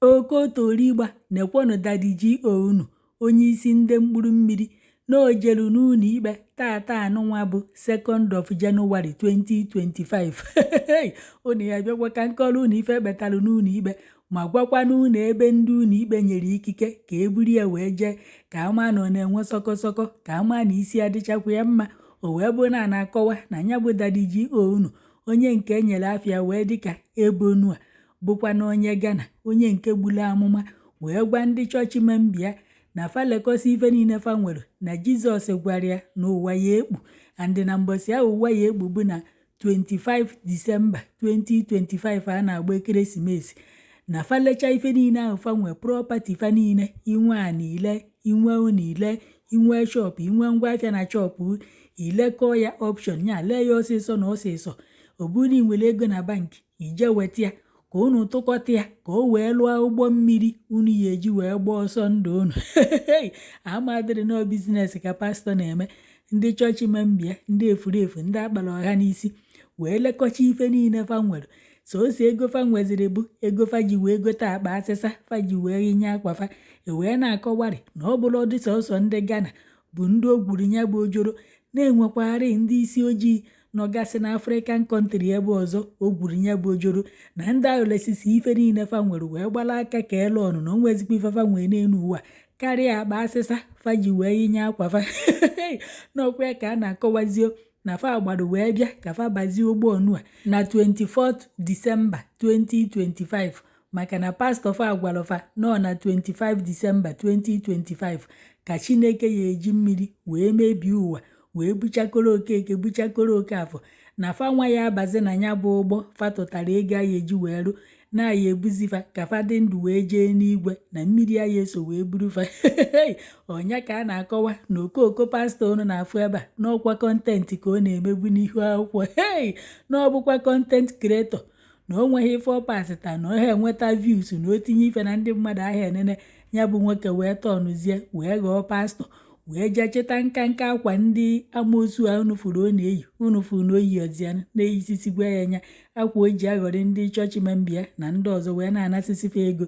Okotorigba nekwanụ Daddy G.O unu, onyeisi ndị mkpụrụ mmiri, na o jelu n'ụlọ ikpe tata anụnwa bụ 2nd of January 2025. Unu ya bịakwa ka nkọrọ unu ife kpetalụ n'ụlọ ikpe, ma gwakwana unu ebe ndị ụlọ ikpe nyere ikike ka e buru ya wee jee, ka ama na ọ na-enwe sọkọsọkọ, ka ama na isi adịchakwa ya mma. O wee bụ na a na-akọwa na ya bụ Daddy G.O unu, onye nke e nyere afịa wee dịka Ebonua, bụkwa na onye Ghana, onye nke gburu amụma wee gwa ndị chọọchị member ya na fa lekọsị ife niile fa nwere, na Jizọs gwara ya na ụwa ya ekpu, and na mbọsị ahụ ụwa ya ekpu bụ na 25 Disemba 2025 a na-agba ekeresimesi, na fa lecha ife niile ahụ fa nwee, property fa niile, inwe ana ile, inwe ụlọ ile, inwe shop, inwe ngwa afịa na shop, ilekọọ ya auction ya, lee ya ọsịsọ na ọsịsọ. Ọ bụrụ na ị nwere ego na bank, ije weta ya ka unu tụkọta ya ka o wee lụọ ụgbọ mmiri unu ya eji wee gbaa ọsọ ndụ unu. Amadịrị nọ business ka pastọ na-eme. Ndị chọọchị member ya, ndị efurefu, ndị akpara ọha n'isi, wee lekọcha ife niile fa nwere. Sosi ego fa nweziri bụ ego fa ji wee gote akpa asịsa fa ji wee yinye akwa fa. E wee na-akọwarị na ọ bụrụ dị sọsọ ndị Ghana bụ ndị o gwuru ya bụ ojoro, na-enwekwarị ndị isi ojii nọgasị na African country ebe ọzọ o gwuru ya bụ ojoro, na ndị ahụ lesisi ife niile fa nwere wee gbara aka ka ele ọnụ na o nwezikwa ife fa nwee n'elu ụwa karịa akpa asịsa fa ji wee yinye akwa fa. N'ọkwa ya ka a na-akọwazie na fa gbado wee bịa ka fa bazie ụgbọ onua na 24 Disemba 2025, maka na pastọ fa gwara fa nọ na 25 Disemba 2025 ka Chineke ya eji mmiri wee mebie ụwa, wee buchakoro Okeke, buchakoro Okafọ, na fa nwa ya abazi na ya bụ ụgbọ fa tụtara ego a ya eji wee rụ na-aya ebuzifa ka fa dị ndụ wee jee n'igwe, na mmiri aya eso wee buru fa. Ọnya ka a na-akọwa na okooko pastọ unu na-afụ ebe a n'ọkwa content ka ọ na-emebu n'ihu akwụkwọ, hei, na ọ bụkwa content creator, na o nweghị ife ọ pasịta na ọha enweta views na o tinye ife na ndị mmadụ ahịa enene ya. Bụ nwoke wee tọnụzie wee ghọọ pastọ, wee jee chịta nka nka akwa ndị amoosu a unu fụrụ ọ na-eyi, unu fụrụ na oyi ọzianụ na-eyisisigwa ya anya akwa o ji aghọrị ndị chọọchị member ya na ndị ọzọ, wee na-anasịsịfa ego,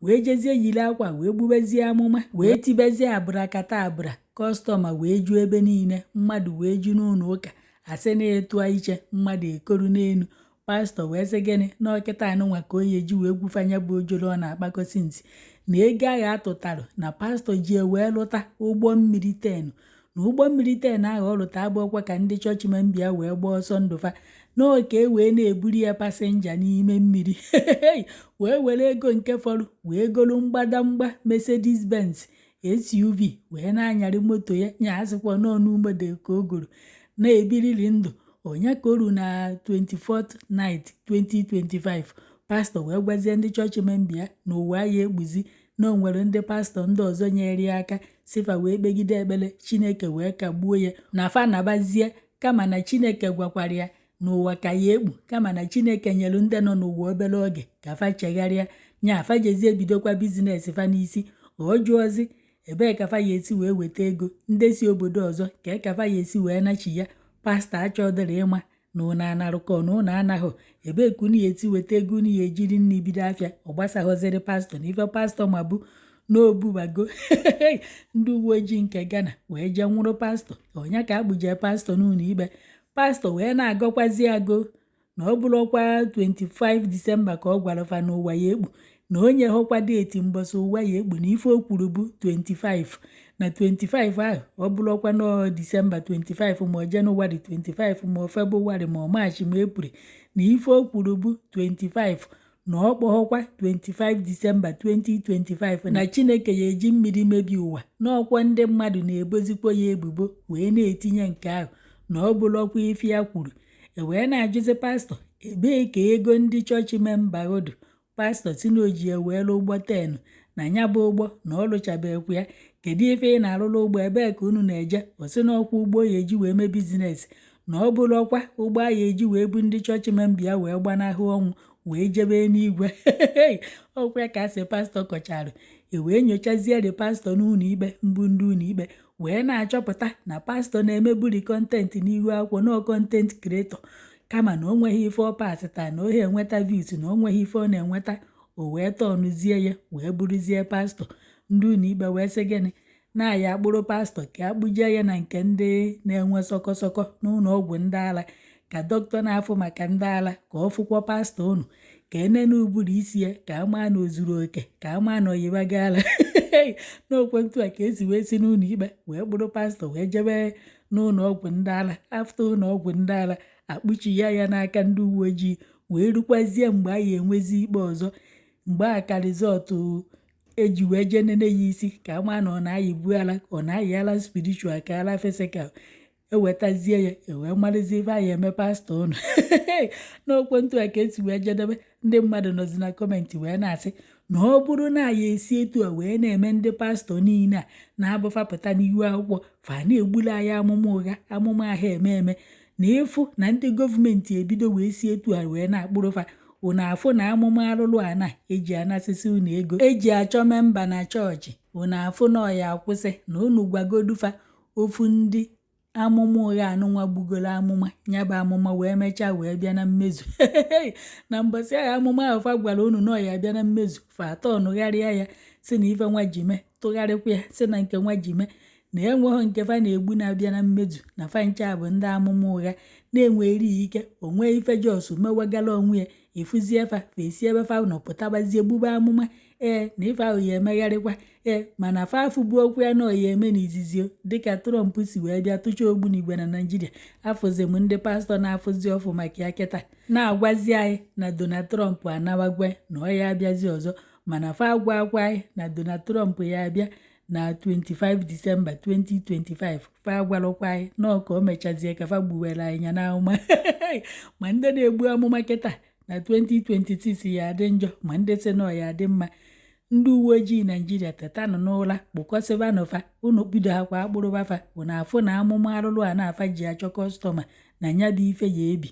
wee jezie yiri akwa wee gbubezie amụma, wee tibezie abụrakata abụra. Customer wee ju ebe niile, mmadụ wee ju n'ụlọ ụka, asị na ịtụa iche mmadụ ekoru n'elu. Pastọ wee sị gịnị n'ọkịta anụnwa ka o ya eji wee gwufanya bụ ojoro ọ na-akpakọsi ntị na ego ahụ atụtarụ na pastọ ji wee lụta ụgbọ mmiri 10, na ụgbọ mmiri 10 ahụ ọ lụta abụọkwa ka ndị chọọchị member ya wee gbaa ọsọ ndụ fa, n'oke e wee na-eburu ya passenger n'ime mmiri, wee were ego nke fọrọ wee golu mgbadamgba Mercedes Benz SUV wee na-anyarị moto ya, nya asịkwa n'ọnụ umede ka o goro na-ebiriri ndụ. Onye ka o ru na 24th night 2025, pastọ wee gwazie ndị chọọchị member ya na ụwa ya ekpuzi, na o nwere ndị pastọ ndị ọzọ nyere ya aka sifa wee kpegide ekpere, Chineke wee kagbuo ya na fa nabazie, kama na Chineke gwakwara ya n'ụwa ka ya ekpu, kama na Chineke nyere ndị nọ n'ụwa obere oge ka fa chegharịa, nya fa jezie bidokwa business fa n'isi. Ọ jụọzi ebee ka fa ya esi wee weta ego, ndị si obodo ọzọ ka ka fa ya esi wee nachi ya. Pastọ achọdịrị ịma na ụnụ anarụkọ na ụnụ anaghọ, ebee ka unu ya esi weta ego unu ya ejiri nri bido afịa. Ọ gbasaghọziri pastọ na ife pastọ ma bụ n'obubago. Ndị uwe ojii nke Ghana wee jee nwụrụ pastọ. Ọnya ka akpụjee pastọ n'ụlọ ikpe. Pastọ wee na-agọkwazi agụ na ọ bụrụkwa 25 Disemba ka ọ gwara fa n'ụwa ya ekpu, na onye hụkwa date mbọsị ụwa ya ekpu, na ife o kwuru bụ 25 na 25 ahụ, ọ bụrụkwa nọ Disemba 25 ma ọ Jenụwarị 25 ma ọ Febrụwarị ma ọ Maachị ma Eprel, na ife o kwuru bụ 25, na ọ kpọghọkwa 25 Disemba 2025 na Chineke ya eji mmiri mebi ụwa, n'ọkwọ ndị mmadụ na-ebozikwa ya ebubo wee na-etinye nke ahụ, na ọ bụrụkwa ife ya kwuru. E wee na-ajụzi pastọ ebee ka ego ndị chọọchị member dị. Pastọ si na oji ya wee lụọ ụgbọ 10, na ya bụ ụgbọ na ọ lụchabeghịkwa ya. Kedu ife ị na-arụrụ ụgbọ? Ebee ka unu na-eje? Ọ sị na ọkwa ụgbọ ya eji wee mee business, na ọ bụrụ ọkwa ụgbọ a ya eji wee bu ndị chọọchị member ya wee gbanahụ ọnwụ wee jebe n'igwe. Ọkwa ka asị pastọ kọchara. E wee nyochaziere pastọ n'ụlọ ikpe mbụ. Ndị ụlọ ikpe wee na-achọpụta na pastọ na-emeburi content n'ihu akwụkwọ, na content creator, kama na o nweghị ife ọ pasịta na ohe enweta views, na o nweghị ife ọ na-enweta. O wee tọnụzie ya wee bụrụzie pastọ. Ndị ụlọ ikpe wee sị gịnị? Na-aya akpụrụ pastọ ka akpụjee ya na nke ndị na-enwe sọkọsọkọ n'ụlọ ọgwụ ndị ala, ka dọkịta na-afụ maka ndị ala ka ọ fụkwọ pastọ unu, ka enene ụbụrụ isi ya, ka ama na o zuru oke, ka ama na oyibago ala. N'okwentụ a ka esi wee si n'ụlọ ikpe wee kpụrụ pastọ wee jebe n'ụlọ ọgwụ ndị ala. After ụlọ ọgwụ ndị ala, akpụchi ya ya n'aka ndị uwe ojii, wee rukwazie mgbe a ya enwezi ikpe ọzọ, mgbe a ka result eji wee jee nene ya isi, ka ama na ọ na-ayịbu ala, ka ọ na-ayị ala spiritual, ka ala physical, ewetazie ya, ewee marụzie ife anyị eme pastọ ụnụ. N'okwentụ a ka esi wee jedebe. Ndị mmadụ nọzi na comment wee na-asị na ọ bụrụ na anyị esi etu a wee na-eme ndị pastọ niile a na-abụfapụta n'ihu akwụkwọ fa na-egbulu anyị amụma ụgha, amụma ahụ eme eme, na ịfụ na ndị gọọmenti ebido wee si etu a wee na-akpụrụfa unu, afụ na amụma arụrụ a na-eji anasịsị unu ego eji achọ member na chọọchị, unu afụ na ọya akwụsị. Na unu gwagodufa ofu ndị amụma ụgha anụnwa gbugoro amụma ya bụ amụma wee mechaa wee bịa na mmezu na mbọsị ahụ amụma ahụ fa gwara unu na ọya bịa na mmezu. Fa atọ nụgharịa ya, si na ife nwa ji mee, tụgharịkwa ya, si na nke nwa ji mee, na enweghị nke fa na-egbu na-abịa na mmezu, na fa ncha bụ ndị amụma ụgha na-enwere ike onwe ife jos mewagala onwe ya. Ịfụzie fa fa esi ebe fa nọ pụtabazie gbube amụma, ee, na ife ahụ ya emegharịkwa. Ee, mana fa afụbu okwu ya na ọya eme n'izizi, dịka Trump si wee bịa tụcha ogbunigwe na Naijiria. Afụzi m ndị pastọ na-afụzi ọfụ maka ya kịta, na-agwazi anyị na Donald Trump anawagwe, na ọ ya abịazi ọzọ. Mana fa agwa akwa anyị na Donald Trump ya abịa na 25 Disemba 2025, fa agwalụkwa anyị nọọ ka o mechazie ka fa gbuwere anyị ya n'amụma. Ma ndị na-egbu amụma kịta na 2026 ya adị njọ, ma ndị sị na ọ ya adị mma. Ndị uwe ojii Naijiria, tetanụ n'ụla, kpụkọsịbanụ fa unu, bido ha kwa akpụrụbafa. Unu afụ na amụma arụrụ a na-afa ji achọ customer na ya bụ ife ya ebi.